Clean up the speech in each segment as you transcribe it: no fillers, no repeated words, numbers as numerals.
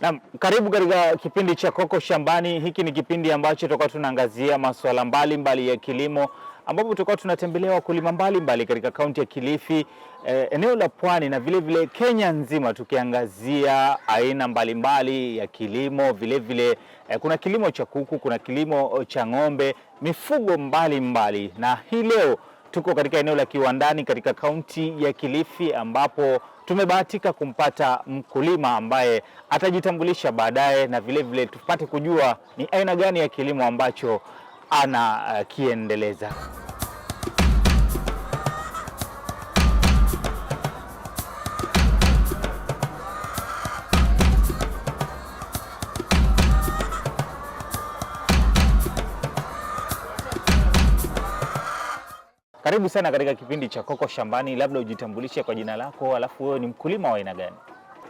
Naam, karibu katika kipindi cha Coco Shambani. Hiki ni kipindi ambacho tutakuwa tunaangazia masuala mbalimbali ya kilimo, ambapo tutakuwa tunatembelea wakulima mbalimbali katika kaunti ya Kilifi, eneo la Pwani na vile vile Kenya nzima, tukiangazia aina mbalimbali ya kilimo. Vile vile kuna kilimo cha kuku, kuna kilimo cha ng'ombe, mifugo mbalimbali mbali. Na hii leo tuko katika eneo la Kiwandani katika kaunti ya Kilifi ambapo tumebahatika kumpata mkulima ambaye atajitambulisha baadaye na vile vile tupate kujua ni aina gani ya kilimo ambacho anakiendeleza. Karibu sana katika kipindi cha Coco Shambani. Labda ujitambulishe kwa jina lako, alafu wewe ni mkulima wa aina gani?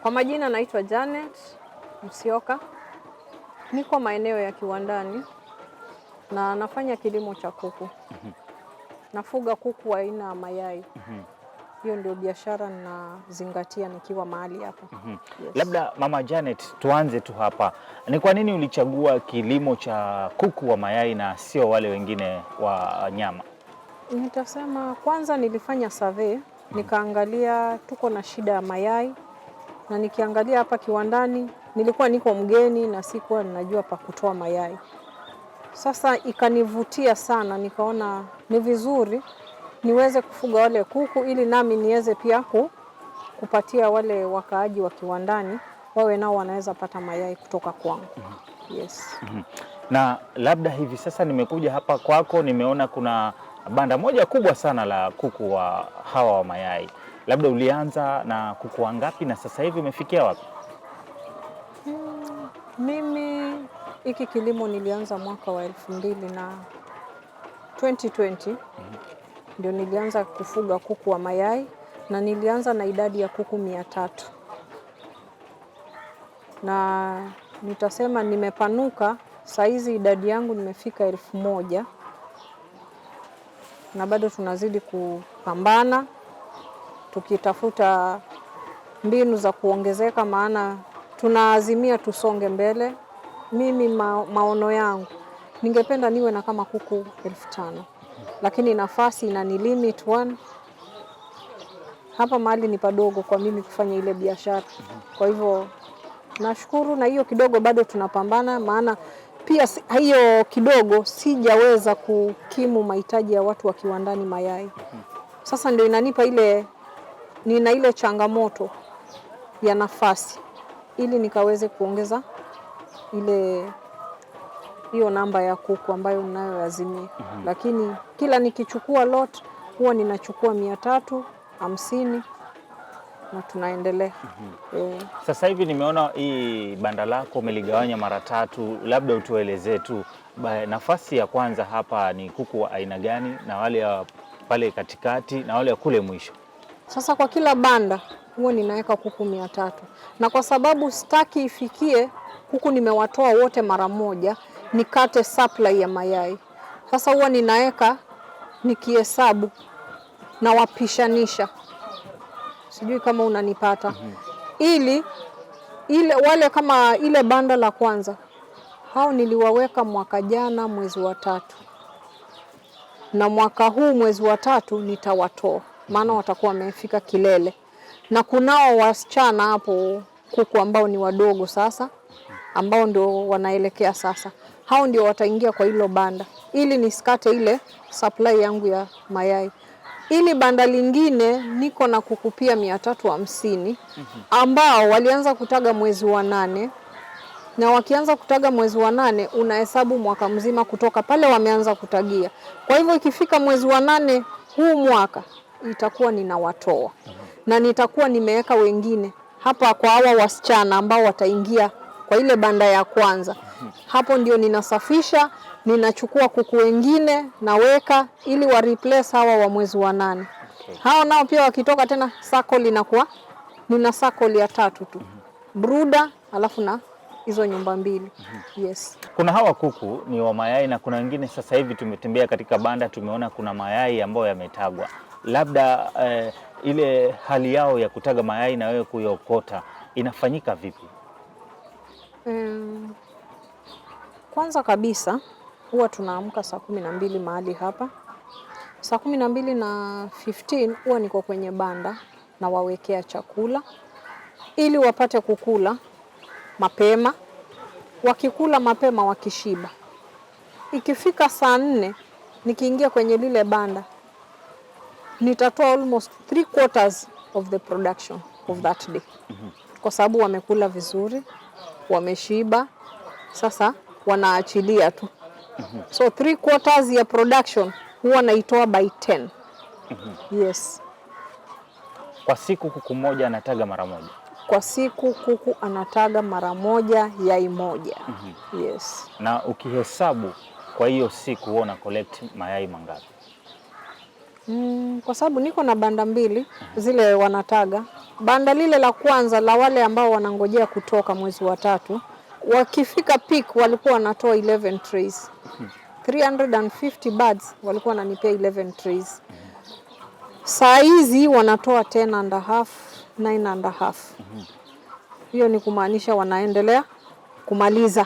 Kwa majina naitwa Janet Msioka, niko maeneo ya Kiwandani na nafanya kilimo cha kuku. Nafuga kuku aina ya mayai. Hiyo ndio biashara ninazingatia nikiwa mahali hapa. Yes. Labda Mama Janet, tuanze tu hapa, ni kwa nini ulichagua kilimo cha kuku wa mayai na sio wale wengine wa nyama? Nitasema kwanza nilifanya survey, nikaangalia tuko na shida ya mayai, na nikiangalia hapa Kiwandani nilikuwa niko mgeni na sikuwa ninajua pa kutoa mayai. Sasa ikanivutia sana, nikaona ni vizuri niweze kufuga wale kuku ili nami niweze pia kupatia wale wakaaji wa Kiwandani wawe nao wanaweza pata mayai kutoka kwangu. Yes. Na labda hivi sasa nimekuja hapa kwako, nimeona kuna banda moja kubwa sana la kuku wa hawa wa mayai. Labda ulianza na kuku wangapi na sasa hivi umefikia wapi? Mimi hiki kilimo nilianza mwaka wa elfu mbili na 2020 ndio nilianza kufuga kuku wa mayai na nilianza na idadi ya kuku 300 na nitasema nimepanuka saizi, idadi yangu nimefika 1000 na bado tunazidi kupambana tukitafuta mbinu za kuongezeka, maana tunaazimia tusonge mbele. Mimi maono yangu ningependa niwe na kama kuku 5000 lakini nafasi inani limit one. Hapa mahali ni padogo kwa mimi kufanya ile biashara. Kwa hivyo nashukuru, na hiyo kidogo bado tunapambana, maana pia hiyo kidogo sijaweza kukimu mahitaji ya watu wa Kiwandani mayai. Sasa ndio inanipa ile, nina ile changamoto ya nafasi ili nikaweze kuongeza ile hiyo namba ya kuku ambayo ninayoazimia. Lakini kila nikichukua lot huwa ninachukua 350 na tunaendelea. Sasa hivi nimeona hii banda lako umeligawanya mara tatu, labda utuelezee tu nafasi ya kwanza hapa ni kuku wa aina gani, na wale wa pale katikati na wale wa kule mwisho. Sasa kwa kila banda huwa ninaweka kuku 300, na kwa sababu sitaki ifikie kuku nimewatoa wote mara moja, nikate supply ya mayai. Sasa huwa ninaweka nikihesabu na wapishanisha, sijui kama unanipata. Ili ile wale kama ile banda la kwanza hao niliwaweka mwaka jana mwezi wa tatu, na mwaka huu mwezi wa tatu nitawatoa, maana watakuwa wamefika kilele, na kunao wasichana hapo kuku ambao ni wadogo sasa, ambao ndio wanaelekea sasa, hao ndio wataingia kwa hilo banda, ili nisikate ile supply yangu ya mayai. Ili banda lingine niko na kuku pia 350 ambao walianza kutaga mwezi wa nane, na wakianza kutaga mwezi wa nane unahesabu mwaka mzima kutoka pale wameanza kutagia. Kwa hivyo ikifika mwezi wa nane huu mwaka itakuwa ninawatoa na nitakuwa nimeweka wengine hapa kwa hawa wasichana ambao wataingia kwa ile banda ya kwanza. Hapo ndio ninasafisha, ninachukua kuku wengine naweka ili wa replace hawa wa mwezi wa nane. Hao nao pia wakitoka tena circle linakuwa nina circle ya tatu tu. Brooder alafu na hizo nyumba mbili. Yes. Kuna hawa kuku ni wa mayai na kuna wengine sasa hivi tumetembea katika banda tumeona kuna mayai ambayo yametagwa. Labda ile hali yao ya kutaga mayai na wewe kuiokota inafanyika vipi? Kwanza kabisa huwa tunaamka saa 12 mahali hapa. Saa 12:15 huwa niko kwenye banda na wawekea chakula ili wapate kukula mapema. Wakikula mapema wakishiba, ikifika saa 4 nikiingia kwenye lile banda nitatoa almost 3/4 of the production of that day, kwa sababu wamekula vizuri, wameshiba, sasa wanaachilia tu. So 3/4 ya production huwa naitoa by 10. Yes. Kwa siku kuku mmoja anataga mara moja? Kwa siku kuku anataga mara moja yai moja. Yes. Na ukihesabu kwa hiyo siku huwa una collect mayai mangapi? Kwa sababu niko na banda mbili zile wanataga. Banda lile la kwanza la wale ambao wanangojea kutoka mwezi wa tatu, wakifika peak walikuwa wanatoa 11 trays. 350 birds walikuwa wananipea 11 trays. Saa hizi wanatoa 10 and a half, 9 and a half. Hiyo ni kumaanisha wanaendelea kumaliza.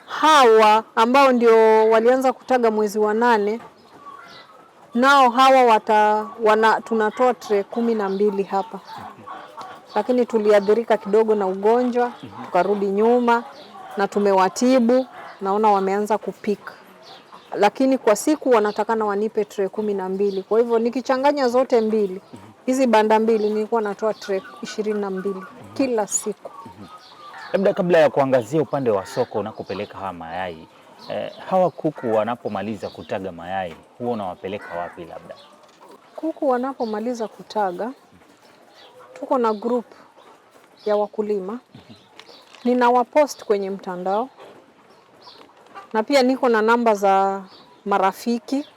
Hawa ambao ndio walianza kutaga mwezi wa 8, nao hawa tunatoa tray 12 hapa, lakini tuliathirika kidogo na ugonjwa, tukarudi nyuma na tumewatibu, naona wameanza kupika, lakini kwa siku wanatakana wanipe tray 12. Kwa hivyo nikichanganya zote mbili hizi banda mbili nilikuwa natoa tray 22 kila siku. Labda kabla ya kuangazia upande wa soko unakopeleka hawa mayai, hawa kuku wanapomaliza kutaga mayai huwa unawapeleka wapi labda? Kuku wanapomaliza kutaga, tuko na group ya wakulima, ninawapost kwenye mtandao na pia niko na namba za marafiki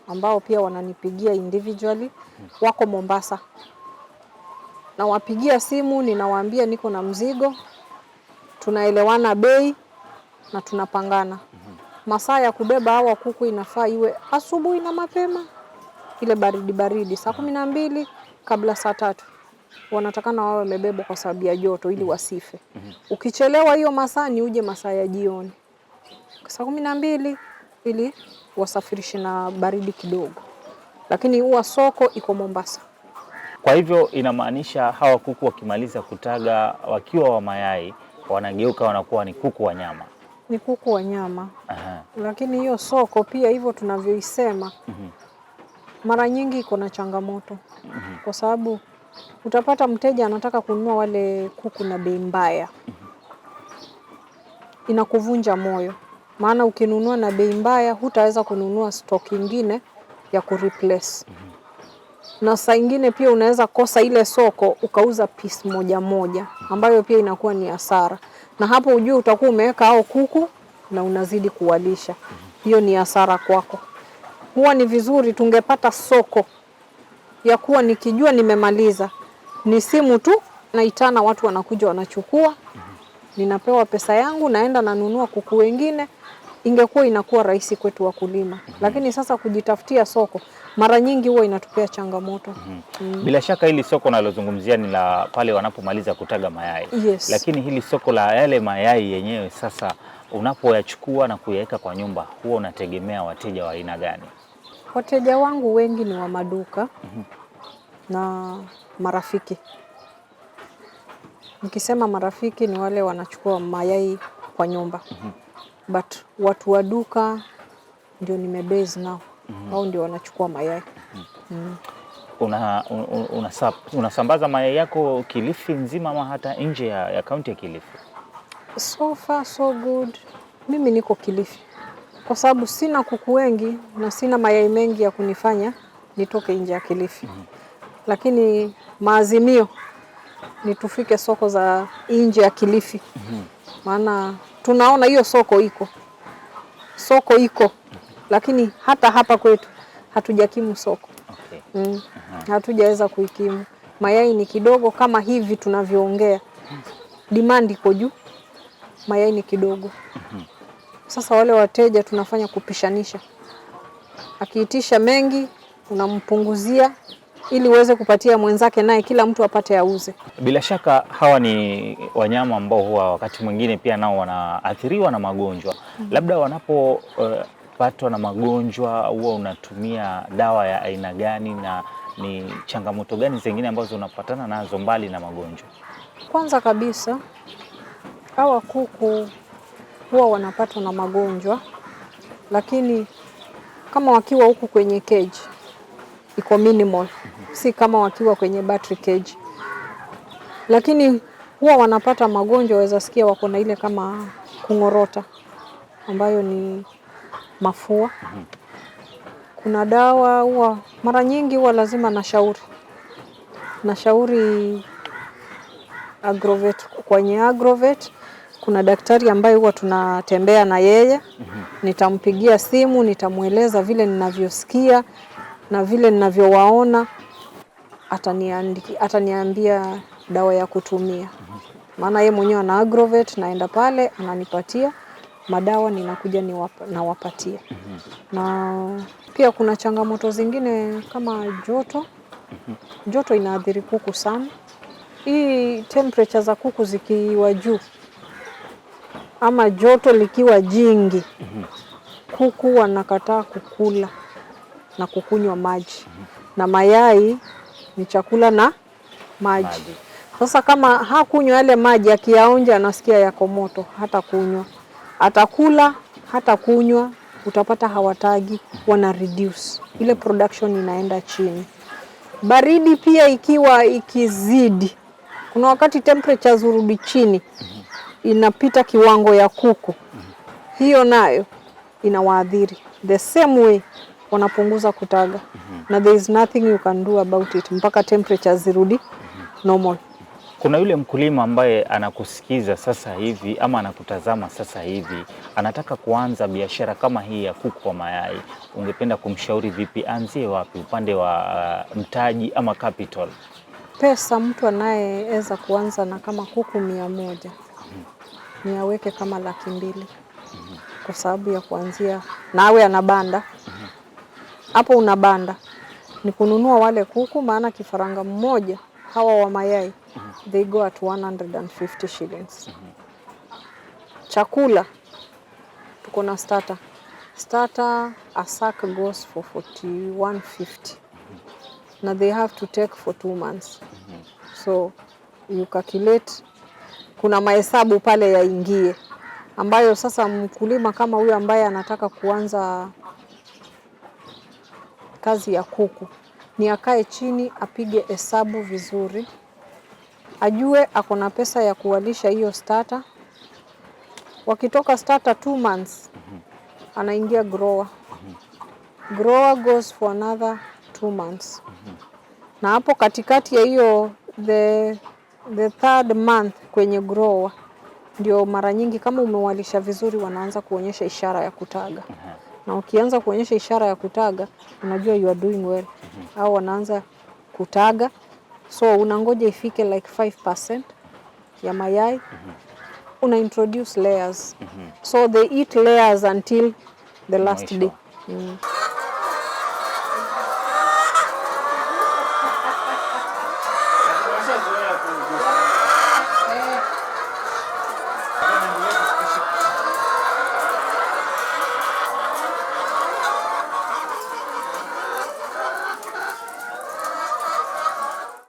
ambao pia wananipigia individually, wako Mombasa. Nawapigia simu, ninawaambia niko na mzigo, tunaelewana bei na tunapangana. Masaa ya kubeba hawa kuku inafaa iwe asubuhi na mapema, ile baridi baridi, saa 12 kabla saa 3 wanatakana wawe wamebebwa kwa sababu ya joto ili wasife. Ukichelewa hiyo masaa ni uje masaa ya jioni saa 12 ili wasafirishe na baridi kidogo, lakini huwa soko iko Mombasa. Kwa hivyo inamaanisha hawa kuku wakimaliza kutaga wakiwa wa mayai wanageuka wanakuwa ni kuku wa nyama. Ni kuku wa nyama. Lakini hiyo soko pia hivyo tunavyoisema, mara nyingi iko na changamoto, kwa sababu utapata mteja anataka kununua wale kuku na bei mbaya. Inakuvunja moyo, maana ukinunua na bei mbaya hutaweza kununua stock ingine ya kureplace. Na saa ingine pia unaweza kosa ile soko ukauza piece moja moja ambayo pia inakuwa ni hasara, na hapo ujue utakuwa umeweka hao kuku na unazidi kuwalisha, hiyo ni hasara kwako. Huwa ni vizuri tungepata soko ya kuwa nikijua nimemaliza, ni simu tu naitana, watu wanakuja wanachukua, ninapewa pesa yangu, naenda nanunua kuku wengine. Ingekuwa inakuwa rahisi kwetu wakulima, lakini sasa kujitafutia soko mara nyingi huwa inatupea changamoto. Bila shaka hili soko nalozungumzia ni la pale wanapomaliza kutaga mayai. Yes. Lakini hili soko la yale mayai yenyewe sasa unapoyachukua na kuyaweka kwa nyumba huwa unategemea wateja wa aina gani? Wateja wangu wengi ni wa maduka na marafiki. Nikisema marafiki ni wale wanachukua mayai kwa nyumba. But watu wa duka ndio nimebase nao. Hao ndio wanachukua mayai. Unasambaza mayai yako Kilifi nzima ama hata nje ya kaunti ya Kilifi? So far so good. Mimi niko Kilifi kwa sababu sina kuku wengi na sina mayai mengi ya kunifanya nitoke nje ya Kilifi. Lakini maazimio ni tufike soko za nje ya Kilifi. Maana tunaona hiyo soko iko. Soko iko. Lakini hata hapa kwetu hatujakimu soko. Hatujaweza kuikimu. Mayai ni kidogo kama hivi tunavyoongea. Demand iko juu. Mayai ni kidogo. Sasa wale wateja tunafanya kupishanisha. Akiitisha mengi unampunguzia ili uweze kupatia mwenzake, naye kila mtu apate auze. Bila shaka hawa ni wanyama ambao huwa wakati mwingine pia nao wanaathiriwa na magonjwa. Labda wanapopatwa na magonjwa huwa unatumia dawa ya aina gani na ni changamoto gani zingine ambazo unapatana nazo mbali na magonjwa? Kwanza kabisa hawa kuku huwa wanapatwa na magonjwa, lakini kama wakiwa huku kwenye cage iko minimal, si kama wakiwa kwenye battery cage. Lakini huwa wanapata magonjwa, waweza sikia wako na ile kama kung'orota ambayo ni mafua. Kuna dawa huwa mara nyingi huwa lazima nashauri Agrovet. Kwenye Agrovet kuna daktari ambaye huwa tunatembea na yeye. Nitampigia simu, nitamweleza vile ninavyosikia na vile ninavyowaona, ataniambia dawa ya kutumia. Maana yeye mwenyewe ana Agrovet, naenda pale ananipatia madawa, ninakuja nawapatia. Na pia kuna changamoto zingine kama joto. Joto inaathiri kuku sana. Hii temperature za kuku zikiwa juu ama joto likiwa jingi, kuku wanakataa kukula na kukunywa maji, na mayai ni chakula na maji. Maji. Sasa kama hakunywa yale maji, akiyaonja anasikia yako moto, hata kunywa atakula, hata kunywa, utapata hawatagi, wana reduce ile production inaenda chini. Baridi pia ikiwa ikizidi, kuna wakati temperatures hurudi chini, inapita kiwango ya kuku, hiyo nayo inawaadhiri the same way, wanapunguza kutaga na there is nothing you can do about it mpaka temperatures zirudi normal. Kuna yule mkulima ambaye anakusikiza sasa hivi ama anakutazama sasa hivi, anataka kuanza biashara kama hii ya kuku wa mayai, ungependa kumshauri vipi? Aanzie wapi, upande wa mtaji ama capital? Pesa mtu anayeweza kuanza na kama kuku 100 ni aweke kama 200,000 kwa sababu ya kuanzia, na awe ana banda hapo. Una banda ni kununua wale kuku, maana kifaranga mmoja hawa wa mayai they go at 150 shillings. Chakula tuko na starter. Starter a sack goes for 4150 na they have to take for 2 months, so you calculate, kuna mahesabu pale yaingie, ambayo sasa mkulima kama huyu ambaye anataka kuanza kazi ya kuku ni akae chini apige hesabu vizuri, ajue ako na pesa ya kuwalisha hiyo starter. Wakitoka starter 2 months, anaingia grower. Grower goes for another 2 months, na hapo katikati ya hiyo the third month kwenye grower ndio mara nyingi kama umewalisha vizuri wanaanza kuonyesha ishara ya kutaga, na ukianza kuonyesha ishara ya kutaga unajua you are doing well, au wanaanza kutaga, so unangoja ifike like 5% ya mayai, una introduce layers, so they eat layers until the last Mwisho. day.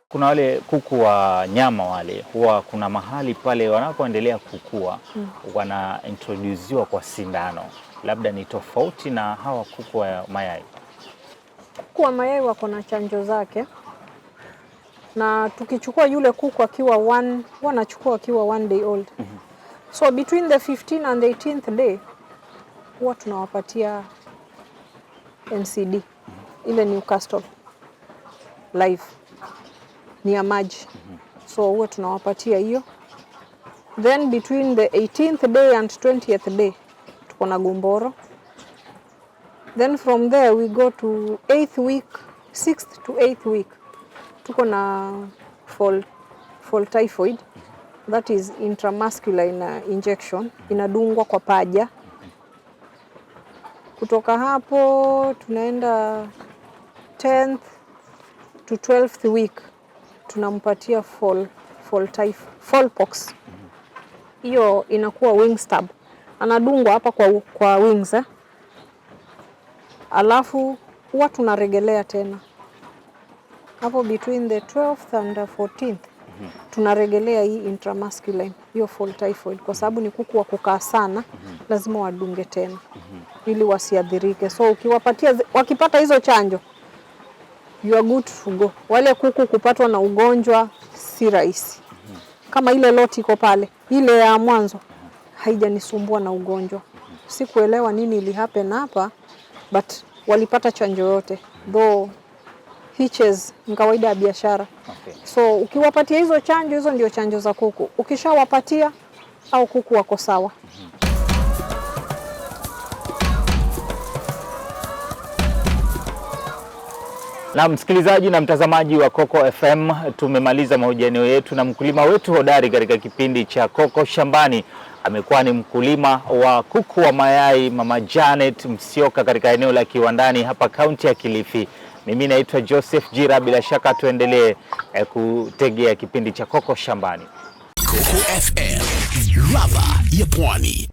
Kuna wale kuku wa nyama wale, huwa kuna mahali pale wanapoendelea kukua wanaintroduziwa kwa sindano, labda ni tofauti na hawa kuku wa mayai. Kuku wa mayai wako na chanjo zake, na tukichukua yule kuku akiwa one, wanachukua akiwa 1 day old, so between the 15 and the 18th day huwa tunawapatia NCD, ile Newcastle live ni ya maji, so huwa tunawapatia hiyo. Then between the 18th day and 20th day tuko na gumboro. Then from there we go to 8th week, 6th to 8th week tuko na fall typhoid, that is intramuscular ina injection inadungwa kwa paja. Kutoka hapo tunaenda 10th to 12th week tunampatia fall pox. Hiyo inakuwa wing stab, anadungwa hapa kwa wings, eh? Alafu huwa tunaregelea tena hapo between the 12th and the 14th, tunaregelea hii intramuscular, hiyo fall typhoid, kwa sababu ni kuku wa kukaa sana, lazima wadunge tena ili wasiadhirike. So ukiwapatia, wakipata hizo chanjo, you are good to go. Wale kuku kupatwa na ugonjwa si rahisi. Kama ile lot iko pale, ile ya mwanzo haijanisumbua na ugonjwa. Sikuelewa nini ili happen hapa, but walipata chanjo yote, though hitches ni kawaida ya biashara. So ukiwapatia hizo chanjo, hizo ndio chanjo za kuku. Ukishawapatia au kuku wako sawa. Na msikilizaji na mtazamaji wa Coco FM, tumemaliza mahojiano yetu na mkulima wetu hodari katika kipindi cha Coco Shambani. Amekuwa ni mkulima wa kuku wa mayai Mama Janet Msioka katika eneo la Kiwandani hapa kaunti ya Kilifi. Mimi naitwa Joseph Jira, bila shaka tuendelee kutegea kipindi cha Coco Shambani. Coco FM, ladha ya Pwani.